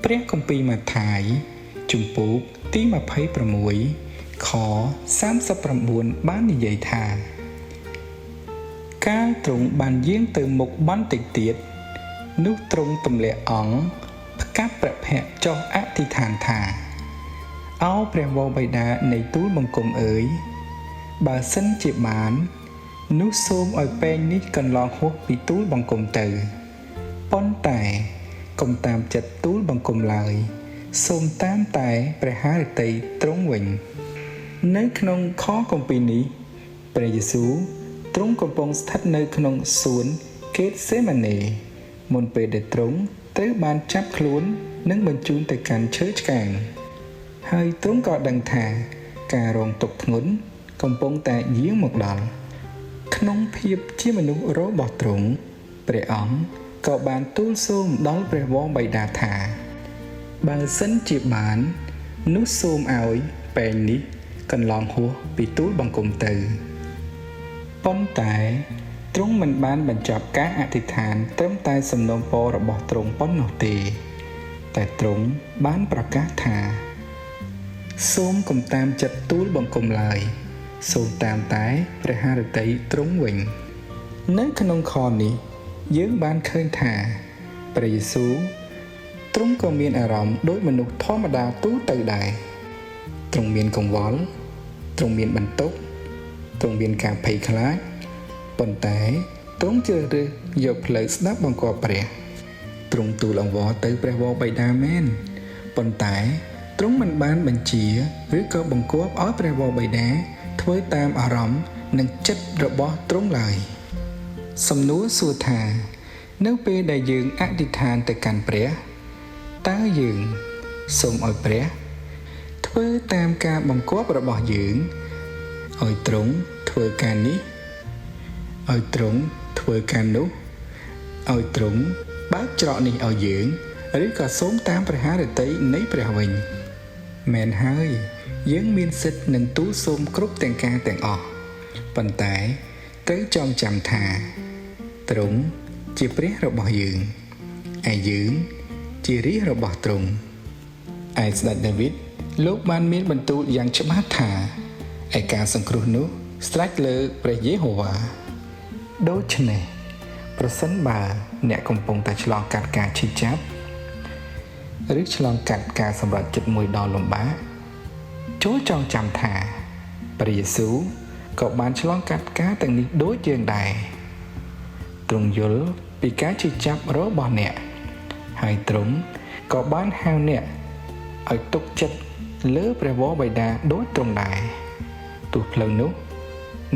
ព្រះគម្ពីរម៉ាថាយជំពូកទី26ខ39បាននិយាយថាកាលទ្រង់បានយាងទៅមុខបន្តិចទៀតនោះទ្រង់ទម្លាក់អង្គផ្កាប់ព្រះភ័ក្ត្រចុះអធិដ្ឋានថាឱព្រះវរបិតានៃទូលបង្គំអើយបើសិនជាបាននោះសូមឲ្យពែងនេះកន្លងហួសពីទូលបង្គំទៅប៉ុន្តែកុំតាមចិត្តទូលបង្គំឡើយសូមតាមតែព្រះハរតីទ្រង់វិញនៅក្នុងខគម្ពីរនេះព្រះយេស៊ូវទ្រង់កំពុងស្ថិតនៅក្នុងសួនកេតសេម៉ានេមុនពេលដែលទ្រង់ត្រូវបានចាប់ខ្លួននិងបញ្ជូនទៅកាន់ឈើឆ្កាងហើយទ្រង់ក៏ដឹងថាការរងទុក្ខធ្ងន់កំពុងតែយាងមកដល់ក្នុងភាពជាមនុស្សរបស់ទ្រង់ព្រះអង្គក៏បានទូលសូមដល់ព្រះវរបិតាថាបើសិនជាបាននោះសូមឲ្យពែងនេះកន្លងហួសពីទូលបង្គំទៅប៉ុន្តែទ្រង់មិនបានបញ្ចប់ការអធិដ្ឋានត្រឹមតែសំណូមពររបស់ទ្រង់ប៉ុណ្ណោះទេតែទ្រង់បានប្រកាសថាសូមកុំតាមចិត្តទូលបង្គំឡើយសូមតាមតែព្រះハរតីទ្រង់វិញនៅក្នុងខនេះយើងបានឃើញថាព្រះយេស៊ូវទ្រង់ក៏មានអារម្មណ៍ដូចមនុស្សធម្មតាទូទៅដែរទ្រង់មានកង្វល់ទ្រង់មានបន្ទុកទ្រង់មានការភ័យខ្លាចប៉ុន្តែទ្រង់ជ្រើសរើសយកផ្លូវស្ដាប់បង្គាប់ព្រះទ្រង់ទូលអង្វរទៅព្រះវរបិតាមែនប៉ុន្តែទ្រង់មិនបានបញ្ជាឬក៏បង្គាប់ឲ្យព្រះវរបិតាធ្វើតាមអារម្មណ៍និងចិត្តរបស់ទ្រង់ឡើយសំណួរសួរថានៅពេលដែលយើងអធិដ្ឋានទៅកាន់ព្រះតើយើងសូមឲ្យព្រះធ្វើតាមការបង្គាប់របស់យើងឲ្យទ្រង់ធ្វើការនេះឲ្យទ្រង់ធ្វើការនោះឲ្យទ្រង់បើកច្រកនេះឲ្យយើងឬក៏សូមតាមព្រះハរតីនៃព្រះវិញមែនហើយយើងមានសិទ្ធិនឹងទូលសូមគ្រប់ទាំងការទាំងអស់ប៉ុន្តែត្រូវចងចាំថាទ្រង់ជាព្រះរបស់យើងឯយើងជារាជរបស់ទ្រង់ឯស្ដេចដាវីតលោកបានមានបន្ទូលយ៉ាងច្បាស់ថាឯការសង្គ្រោះនោះស្រេចលើព្រះយេហូវ៉ាដូច្នេះប្រសិនបើអ្នកកំពុងតែឆ្លងកាត់ការឈឺចាប់ឬឆ្លងកាត់ការសម្រេចចិត្តមួយដ៏លំបាកចូលចងចាំថាព្រះយេស៊ូវក៏បានឆ្លងកាត់ការទាំងនេះដូចយើងដែរទ្រង់យល់ពីការឈឺចាប់របស់អ្នកហើយទ្រង់ក៏បានហៅអ្នកឲ្យទុកចិត្តលើព្រះវរបិតាដូចទ្រង់ដែរទោះផ្លូវនោះ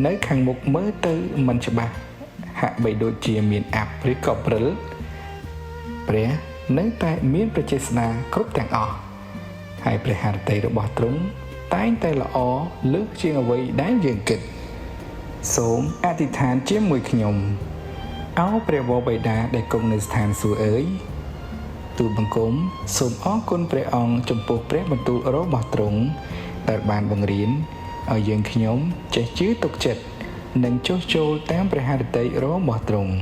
នៅខាងមុខមើលទៅមិនច្បាស់ហាក់បីដូចជាមានអាប់ឬក៏ព្រិលព្រះនៅតែមានព្រះចេស្តាគ្រប់ទាំងអស់ហើយព្រះハរតីរបស់ទ្រង់តែងតែល្អលើសជាងអ្វីដែលយើងគិតសូមអធិដ្ឋានជាមួយខ្ញុំឱព្រះវរបិតាដែលគង់នៅស្ថានសួគ៌អើយទូលបង្គំសូមអរគុណព្រះអង្គចំពោះព្រះបន្ទូលរបស់ទ្រង់ដែលបានបង្រៀនឲ្យយើងខ្ញុំចេះជឿទុកចិត្តនិងចុះចូលតាមព្រះハរតីរបស់ទ្រង់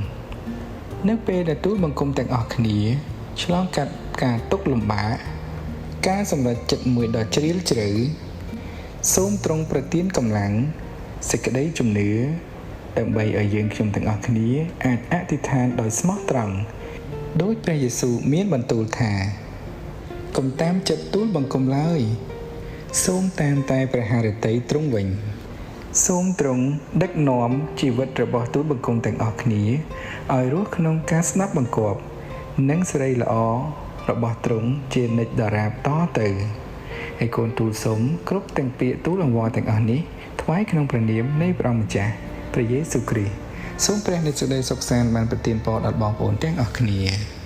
នៅពេលដែលទូលបង្គំទាំងអស់គ្នាឆ្លងកាត់ការទុក្ខលំបាកការសម្រេចចិត្តមួយដ៏ជ្រាលជ្រៅសូមទ្រង់ប្រទានកម្លាំងសេចក្តីជំនឿដើម្បីឲ្យយើងខ្ញុំទាំងអស់គ្នាអាចអធិដ្ឋានដោយស្មោះត្រង់ដោយព្រះយេស៊ូវមានបន្ទូលថាកុំតាមចិត្តទូលបង្គំឡើយសូមតាមតែព្រះハរតីទ្រង់វិញសូមទ្រង់ដឹកនាំជីវិតរបស់ទូលបង្គំទាំងអស់គ្នាឲ្យរស់ក្នុងការស្ដាប់បង្គាប់និងសេរីល្អរបស់ទ្រង់ជានិច្ចដរាបតទៅហើយកូនទូលសូមគ្រប់ទាំងពាក្យទូលអង្វរទាំងអស់នេះថ្វាយក្នុងព្រះនាមនៃព្រះអង្គម្ចាស់ព្រះយេស៊ូវគ្រីស្ទសូមព្រះនៃសេចក្តីសុខសាន្តបានប្រទានពរដល់បងប្អូនទាំងអស់គ្នា។